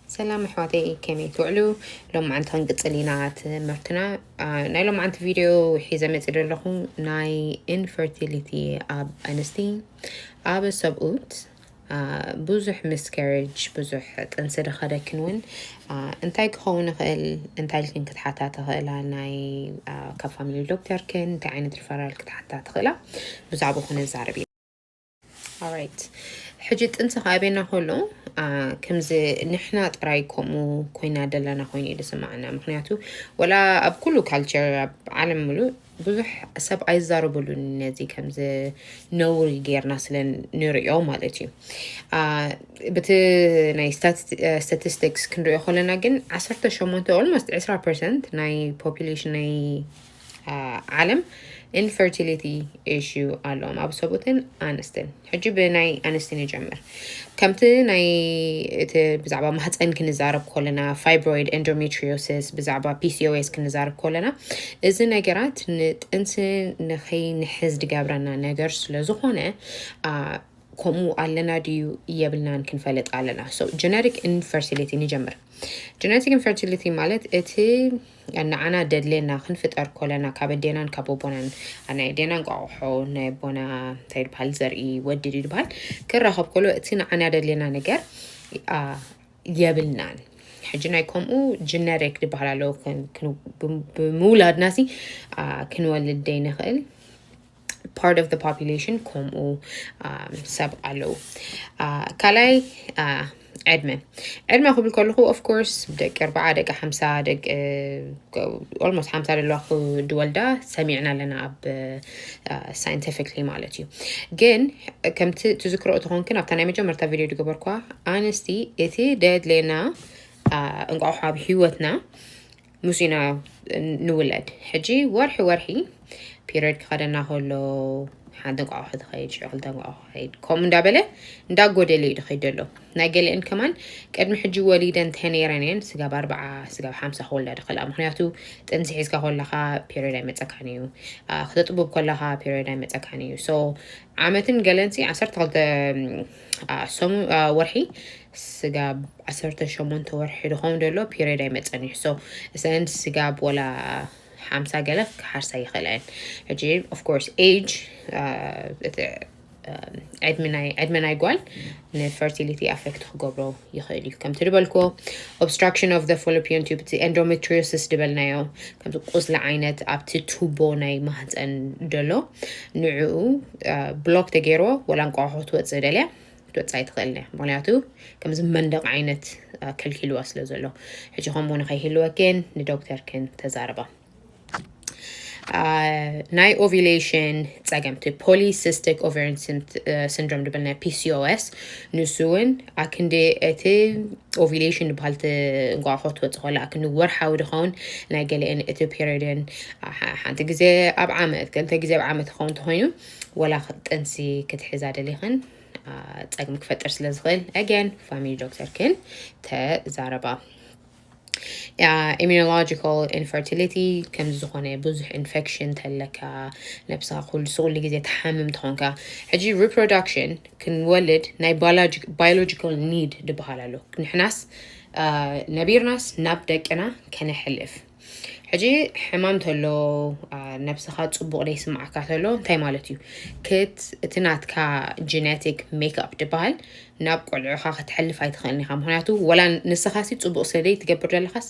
ሰላም ኣሕዋተይ፣ ከመይ ትውዕሉ? ሎማዓንቲ ክንቅፅል ኢና ትምህርትና። ናይ ሎማዓንቲ ቪድዮ ሒዘ መፂ ዘለኹ ናይ ኢንፈርቲሊቲ ኣብ ኣንስቲ ኣብ ሰብኡት። ብዙሕ ሚስካሬጅ፣ ብዙሕ ጥንሲ ድኸደክን እውን እንታይ ክኸውን ይኽእል? እንታይ ኢልክን ክትሓታ ትኽእላ? ናይ ካብ ፋሚሊ ዶክተርክን እንታይ ዓይነት ሪፈራል ክትሓታ ትኽእላ? ብዛዕባኡ ክነዛርብ ኢና። ኦራይት፣ ሕጂ ጥንሲ ከኣበና ከሎ ከምዚ ንሕና ጥራይ ከምኡ ኮይና ዘለና ኮይኑ እዩ ዝስማዓና። ምክንያቱ ወላ ኣብ ኩሉ ካልቸር ኣብ ዓለም ሙሉእ ብዙሕ ሰብ ኣይዛረበሉን ነዚ ከምዚ ነውሪ ጌርና ስለ ንርእዮ ማለት እዩ። ብቲ ናይ ስታቲስቲክስ ክንሪኦ ከለና ግን ዓሰርተ ሸሞንተ ኦልሞስት ዕስራ ፐርሰንት ናይ ፖፑሌሽን ናይ ዓለም ኢንፈርቲሊቲ ኢሹ ኣለዎም ኣብ ሰብኡትን ኣንስትን። ሕጂ ብናይ ኣንስቲ ንጀምር። ከምቲ ናይ እቲ ብዛዕባ ማህፀን ክንዛረብ ከለና፣ ፋይብሮይድ፣ ኤንዶሜትሪዮሲስ፣ ብዛዕባ ፒሲኦኤስ ክንዛረብ ከለና፣ እዚ ነገራት ንጥንሲ ንኸይንሕዝ ድገብረና ነገር ስለዝኾነ ከምኡ ኣለና ድዩ የብልናን ክንፈልጥ ኣለና። ሶ ጀነቲክ ኢንፈርቲሊቲ ንጀምር። ጀነቲክ ኢንፈርቲሊቲ ማለት እቲ ንዓና ደድሌና ክንፍጠር ኮለና ካብ ኣዴናን ካብ ኣቦናን፣ ናይ ኣዴና እንቋቑሖ፣ ናይ ኣቦና እንታይ ይበሃል፣ ዘርኢ ወዲ ድዩ ድበሃል፣ ክራኸብ ከሎ እቲ ንዓና ደድሌና ነገር የብልናን። ሕጂ ናይ ከምኡ ጀነቲክ ድበሃል ኣለዉ። ብምውላድና ሲ ክንወልድ ደይንኽእል። ፓርት ኦፍ ፖፑሌሽን ከምኡ ሰብ ኣለዉ። ካልኣይ ዕድመ። ዕድመ ክብል ከለኹ ኦፍኮርስ ደቂ ኣርባዓ፣ ደቂ ሓምሳ፣ ደቂ ኦልሞስት ሓምሳ ደለዋ ክድወልዳ ሰሚዕና ኣለና ኣብ ሳይንቲፊክሊ ማለት እዩ። ግን ከምቲ ትዝክሮ እተኾንክን ኣብታ ናይ መጀመርታ ቪድዮ ድገበርኳ ኣንስቲ እቲ ደድሌና እንቋቑሖ ኣብ ህይወትና ምስ ኢና ንውለድ። ሕጂ ወርሒ ወርሒ ፒሪድ ክኸደና ከሎ ሓንቲ እንቋቑሖ ትኸይድ፣ ሽዑ ክልተ እንቋቑሖ ክኸይድ፣ ከምኡ እንዳበለ እንዳጎደለ እዩ ድኸይድ ዘሎ። ናይ ገሊአን ከማን ቅድሚ ሕጂ ወሊደን ተነይረን እየን ስጋብ ኣርባዓ ስጋብ ሓምሳ ክወልዳ ድኽእላ። ምክንያቱ ጥንሲ ሒዝካ ከለኻ ፒሪድ ኣይመፀካን እዩ። ክተጥቡብ ከለኻ ፒሪድ ኣይመፀካን እዩ። ሶ ዓመትን ገለንሲ ዓሰርተ ክልተ ሰሙ ወርሒ ስጋብ ዓሰርተ ሸሞንተ ወርሒ ድኸውን ደሎ ፒሪድ ኣይመፀን እዩ። ሶ እሰን ስጋብ ወላ ሓምሳ ገለ ክሓርሳ ይኽእላ እየን። ሕጂ ኦፍኮርስ ኤጅ ዕድመ ናይ ጓል ንፈርቲሊቲ ኣፌክት ክገብሮ ይኽእል እዩ። ከምቲ ድበልክዎ ኦብስትራክሽን ኦፍ ደ ፎሎፒዮን ቱብ፣ እቲ ኤንዶሜትሪዮሲስ ድበልናዮ ከምዚ ቁስሊ ዓይነት ኣብቲ ቱቦ ናይ ማህፀን ደሎ ንዕኡ ብሎክ ተገይርዎ ወላ እንቋቑሖ ትወፅእ ደልያ ክትወፅእ ኣይትኽእልን እያ። ምክንያቱ ከምዚ መንደቕ ዓይነት ከልኪልዋ ስለ ዘሎ። ሕጂ ከምኡ ንኸይህልወክን ንዶክተርክን ተዛረባ። ናይ ኦቪሌሽን ፀገም፣ እቲ ፖሊሲስቲክ ኦቨሪን ሲንድሮም ድብል ናይ ፒሲኦኤስ፣ ንሱ እውን ኣክንዲ እቲ ኦቪሌሽን ዝበሃል እቲ እንቋቑሖ ትወፅእ ከላ ኣክንዲ ወርሓዊ ድኸውን ናይ ገሊአን እቲ ፔሪድን ሓንቲ ግዜ ኣብ ዓመት ክልተ ግዜ ኣብ ዓመት ክኸውን ተኮይኑ ወላ ጥንሲ ክትሕዛ ደሊኽን ፀግሚ ክፈጥር ስለ ዝኽእል ኣገን ፋሚሊ ዶክተርክን ተዛረባ። ኢሚኖሎጂካል ኢንፈርቲሊቲ ከምዚ ዝኾነ ብዙሕ ኢንፌክሽን ተለካ፣ ነብስኻ ኩሉ ስቑሉ ግዜ ተሓምም ተኾንካ። ሕጂ ሪፕሮዳክሽን ክንወልድ ናይ ባዮሎጂካል ኒድ ድበሃል ኣሎ። ንሕናስ ነቢርናስ ናብ ደቅና ከነሕልፍ። ሕጂ ሕማም ተሎ፣ ነብስኻ ፅቡቕ ደይስምዓካ ተሎ እንታይ ማለት እዩ? ክት እቲ ናትካ ጀነቲክ ሜክኣፕ ድበሃል ናብ ቆልዑኻ ክትሕልፍ ኣይትኽእልን ኢኻ። ምክንያቱ ወላ ንስኻሲ ፅቡቕ ስለ ደይ ትገብር ዘለኻስ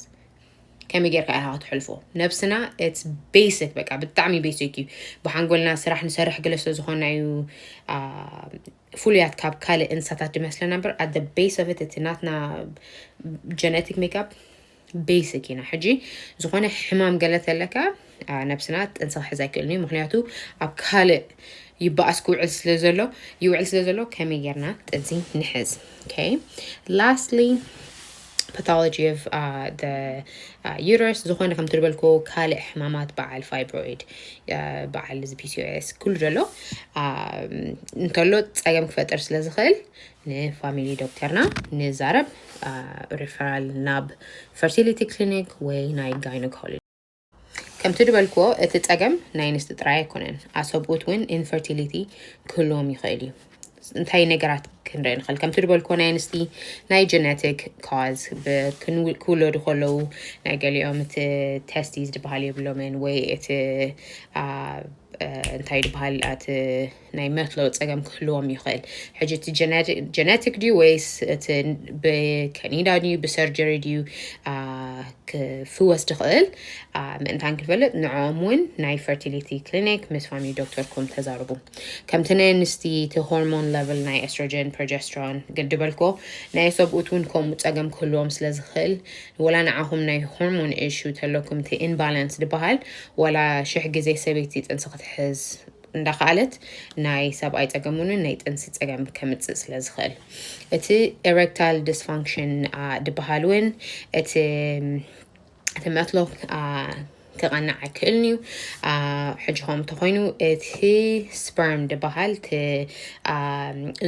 ከመይ ጌርካ ኢኻ ክትሕልፎ? ነብስና ኢትስ ቤሲክ፣ በቃ ብጣዕሚ ቤሲክ እዩ። ብሓንጎልና ስራሕ ንሰርሕ ገለ ስለ ዝኾንና እዩ ፍሉያት ካብ ካልእ እንስሳታት ዝመስለና እምበር፣ ኣት ቤስ ኦፍ እቲ ናትና ጀነቲክ ሜክኣፕ ቤሲክ ኢና። ሕጂ ዝኾነ ሕማም ገለ ተለካ ነብስና ጥንሲ ክሕዝ ኣይክእልን እዩ። ምክንያቱ ኣብ ካልእ ይበኣስ ክውዕል ስለ ዘሎ ይውዕል ስለ ዘሎ ከመይ ጌርና ጥንሲ ንሕዝ? ላስትሊ ፓቶሎጂ ኦፍ ዩተረስ ዝኾነ ከም ትልበልኮ ካልእ ሕማማት በዓል ፋይብሮይድ በዓል እዚ ፒሲኦኤስ ኩሉ ዘሎ እንተሎ ፀገም ክፈጥር ስለ ዝኽእል ንፋሚሊ ዶክተርና ንዛረብ። ሪፈራል ናብ ፈርቲሊቲ ክሊኒክ ወይ ናይ ጋይኖኮሎጂ። ከምቲ ዝበልክዎ እቲ ፀገም ናይ ኣንስቲ ጥራይ ኣይኮነን፣ ኣሰብኡት እውን ኢንፈርቲሊቲ ክህልዎም ይኽእል እዩ። እንታይ ነገራት ክንርኢ ንኽእል? ከምቲ ዝበልኮ ናይ ኣንስቲ ናይ genetic cause፣ ክውለዱ ከለዉ ናይ ገሊኦም እቲ testes ዝበሃል የብሎምን፣ ወይ እቲ እንታይ ዝበሃል እቲ ናይ መትሎ ፀገም ክህልዎም ይኽእል። ሕጂ እቲ genetic ድዩ ወይስ እቲ ብከኒዳ ድዩ ብሰርጀሪ ድዩ ክፍወስ ድኽእል ምእንታን ክንፈልጥ፣ ንዕኦም እውን ናይ ፈርቲሊቲ ክሊኒክ ምስ ፋሚሊ ዶክተርኩም ተዛርቡ። ከምቲ ናይ ኣንስቲ እቲ ሆርሞን ለቨል ናይ ኤስትሮጀን፣ ፕሮጀስትሮን ግዲ በልኮ፣ ናይ ሰብኡት እውን ከምኡ ፀገም ክህልዎም ስለ ዝኽእል፣ ወላ ንዓኹም ናይ ሆርሞን ኢሹ ተለኩም፣ እቲ ኢምባላንስ ዝበሃል፣ ወላ ሽሕ ግዜ ሰበይቲ ጥንሲ ክትሕዝ እንዳኸኣለት ናይ ሰብኣይ ፀገም እውን ናይ ጥንሲ ፀገም ከምፅእ ስለ ዝኽእል፣ እቲ ኤሬክታይል ዲስፋንክሽን ዝበሃል እውን እቲ እቲ መትሎ ክቐንዕ ኣይክእልን እዩ። ሕጂ ከም እንተኮይኑ እቲ ስፐርም ዝበሃል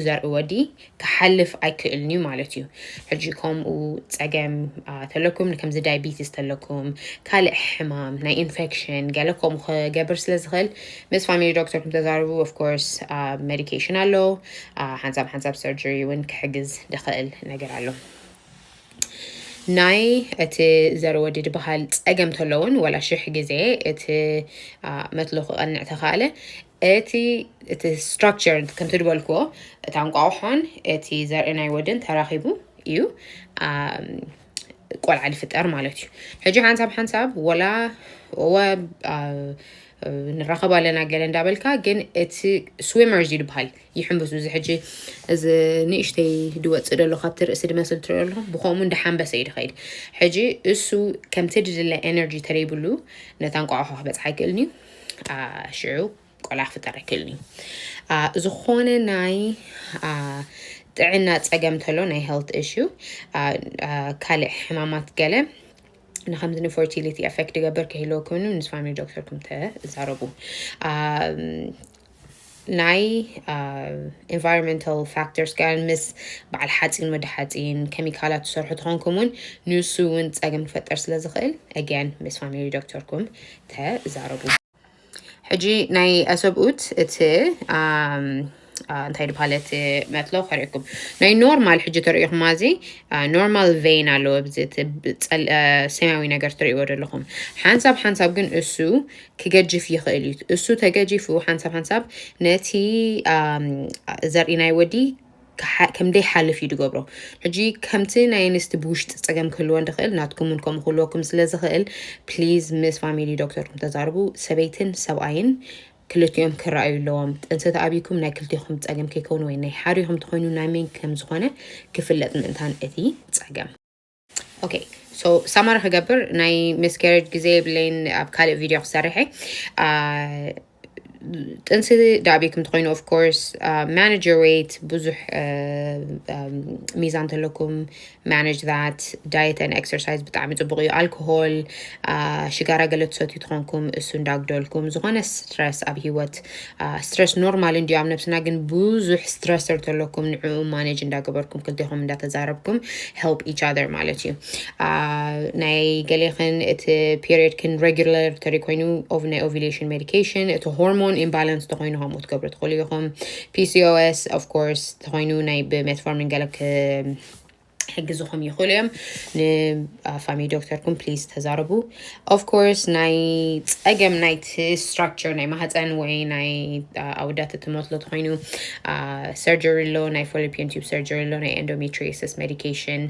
ዘርኢ ወዲ ክሓልፍ ኣይክእልን እዩ ማለት እዩ። ሕጂ ከምኡ ፀገም ተለኩም፣ ከምዚ ዳይቢቲስ ተለኩም፣ ካልእ ሕማም ናይ ኢንፌክሽን ገለ ከምኡ ክገብር ስለ ዝኽእል ምስ ፋሚሊ ዶክተርኩም ተዛርቡ። ኦፍኮርስ ሜዲኬሽን ኣሎ፣ ሓንሳብ ሓንሳብ ሰርጀሪ እውን ክሕግዝ ዝኽእል ነገር ኣሎ። ናይ እቲ ዘርኢ ወዲ ዝበሃል ፀገም ተለውን ወላ ሽሕ ግዜ እቲ መትሎ ክቐንዕ ተኻእለ፣ እቲ እቲ ስትራክቸር ከምቲ ዝበልክዎ፣ እቲ ኣንቋቑሖን እቲ ዘርኢ ናይ ወድን ተራኺቡ እዩ ቆልዓ ዝፍጠር ማለት እዩ። ሕጂ ሓንሳብ ሓንሳብ ወላ እወ ንራኸብ ኣለና ገለ እንዳበልካ፣ ግን እቲ ስዊመርስ እዩ ዝበሃል፣ ይሕምብሱ። እዚ ሕጂ እዚ ንእሽተይ ዝወፅእ ዘሎ ካብቲ ርእሲ ዝመስል ትሪኦ ኣለኹም፣ ብኸምኡ እንዳሓንበሰ እዩ ዝኸይድ። ሕጂ እሱ ከምቲ ድድለ ኤነርጂ ተደይብሉ ነታ እንቋቑሖ ክበፅሓ ኣይክእልን እዩ። ሽዑ ቆልዓ ክፍጠር ኣይክእልን እዩ። ዝኾነ ናይ ጥዕና ፀገም ተሎ፣ ናይ ሄልት ኢሹ፣ ካልእ ሕማማት ገለ ንከምዚ ንፈርቲሊቲ ኣፌክት ዝገብር ከይህልወኩም ምስ ፋሚሊ ዶክተርኩም ተዛረቡ። ናይ ኢንቫይሮንመንታል ፋክተርስ ጋር ምስ በዓል ሓፂን ወዲ ሓፂን ኬሚካላት ትሰርሑ ትኾንኩም እውን ንሱ እውን ፀገም ክፈጠር ስለ ዝኽእል ኣገን ምስ ፋሚሊ ዶክተርኩም ተዛረቡ። ሕጂ ናይ ኣሰብኡት እቲ እንታይ ድበሃል እቲ መትሎ ከርእየኩም። ናይ ኖርማል ሕጂ ተርእኹም እዚ ኖርማል ቬን ኣለዎ፣ ኣብዚ ሰማያዊ ነገር ትርእይዎ ዘለኹም። ሓንሳብ ሓንሳብ ግን እሱ ክገጅፍ ይኽእል እዩ። እሱ ተገጂፉ ሓንሳብ ሓንሳብ ነቲ ዘርኢ ናይ ወዲ ከም ዘይሓልፍ እዩ ዝገብሮ። ሕጂ ከምቲ ናይ ኣንስቲ ብውሽጢ ፀገም ክህልዎ እንድኽእል ናትኩም እውን ከምኡ ክህልወኩም ስለ ዝኽእል ፕሊዝ ምስ ፋሚሊ ዶክተርኩም ተዛርቡ። ሰበይትን ሰብኣይን ክልቲኦም ክረኣዩ ኣለዎም። ጥንሲ ተኣብይኩም ናይ ክልቲኹም ፀገም ከይከውን ወይ ናይ ሓዲኹም ተኾይኑ ናይ መን ከም ዝኾነ ክፍለጥ ምእንታን እቲ ፀገም። ኦኬ፣ ሶ ሳማሪ ክገብር ናይ ሚስካሬጅ ግዜ የብለይን፣ ኣብ ካልእ ቪድዮ ክሰርሐ። ጥንሲ ዳኣቢኩም ተኮይኑ ኦፍኮርስ ማኔጅ ዮር ዌይት፣ ብዙሕ ሚዛን ተለኩም ማኔጅ ዛት። ዳየት ን ኤክሰርሳይዝ ብጣዕሚ ፅቡቅ እዩ። ኣልኮሆል ሽጋራ ገለ ትሰትዩ ትኾንኩም እሱ እንዳጉደልኩም፣ ዝኾነ ስትረስ ኣብ ሂወት፣ ስትረስ ኖርማል እንዲዩ ኣብ ነብስና፣ ግን ብዙሕ ስትረሰር ተለኩም ንዕኡ ማኔጅ እንዳገበርኩም ክልቴኹም እንዳተዛረብኩም help each other ማለት እዩ። ናይ ገሌክን እቲ ፔሪየድክን ሬጉላር ተሪ ኮይኑ ናይ ኦቪሌሽን ሜዲኬሽን፣ እቲ ሆርሞን ኢምባላንስ ተኮይኑ ከምኡ ትገብሩ ትኽእሉ ኢኹም። ፒ ሲ ኦ ኤስ ኦፍ ኮርስ ተኮይኑ ናይ ብሜትፎርሚን ገለ ክሕግዝኹም ይኽእሉ እዮም። ንፋሚሊ ዶክተርኩም ፕሊዝ ተዛረቡ። ኦፍ ኮርስ ናይ ፀገም ናይቲ ስትራክቸር ናይ ማህፀን ወይ ናይ ኣወዳት እቲ መትሎ ተኮይኑ ሰርጀሪ ኣሎ፣ ናይ ፋሎፒያን ቲዩብ ሰርጀሪ ኣሎ፣ ናይ ኤንዶሜትሪዮሲስ ሜዲኬሽን፣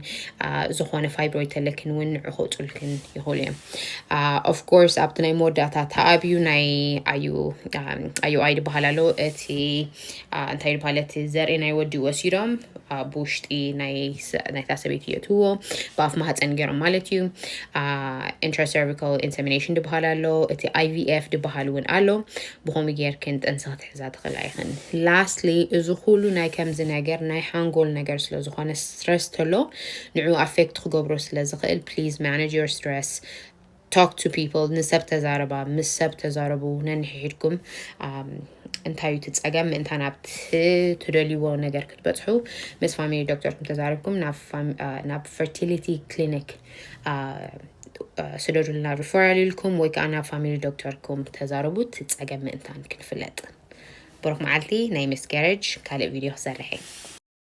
ዝኾነ ፋይብሮይድ ተለክን እውን ንዑ ከውፅልክን ይኽእሉ እዮም። ኦፍ ኮርስ ኣብቲ ናይ መወዳእታ ተኣብዩ ናይ ኣዩ ኣዩ ኣይ ዝበሃል ኣሎ። እቲ እንታይ ዝበሃል፣ እቲ ዘርኢ ናይ ወዲ ወሲዶም ብውሽጢ ናይታ ሰበይቲ የእትዎ፣ ብኣፍ ማህፀን ገይሮም ማለት እዩ። ኢንትራሰርቪካል ኢንሰሚኔሽን ዝበሃል ኣሎ፣ እቲ ኣይ ቪ ኤፍ ዝበሃል እውን ኣሎ። ብኸምኡ ጌርክን ጥንሲ ክትሕዛ ትኽእላ ኢኽን። ላስትሊ፣ እዚ ኩሉ ናይ ከምዚ ነገር ናይ ሓንጎል ነገር ስለ ዝኾነ፣ ስትረስ ተሎ ንዑ ኣፌክት ክገብሮ ስለ ዝኽእል፣ ፕሊዝ ማኔጅ ዮር ስትረስ። Talk to people፣ ንሰብ ተዛረባ፣ ምስ ሰብ ተዛረቡ። ነንሕድኩም እንታይ እዩ እቲ ፀገም፣ ምእንታ ናብቲ ትደልይዎ ነገር ክትበፅሑ ምስ ፋሚሊ ዶክተርኩም ተዛረብኩም ናብ ፈርቲሊቲ ክሊኒክ ስደዱልና ሪፈራል ኢልኩም፣ ወይ ከዓ ናብ ፋሚሊ ዶክተርኩም ተዛረቡ፣ እቲ ፀገም ምእንታን ክንፍለጥ። ብሩኽ መዓልቲ ናይ miscarriage ካልእ ቪድዮ ክሰርሕ እየ።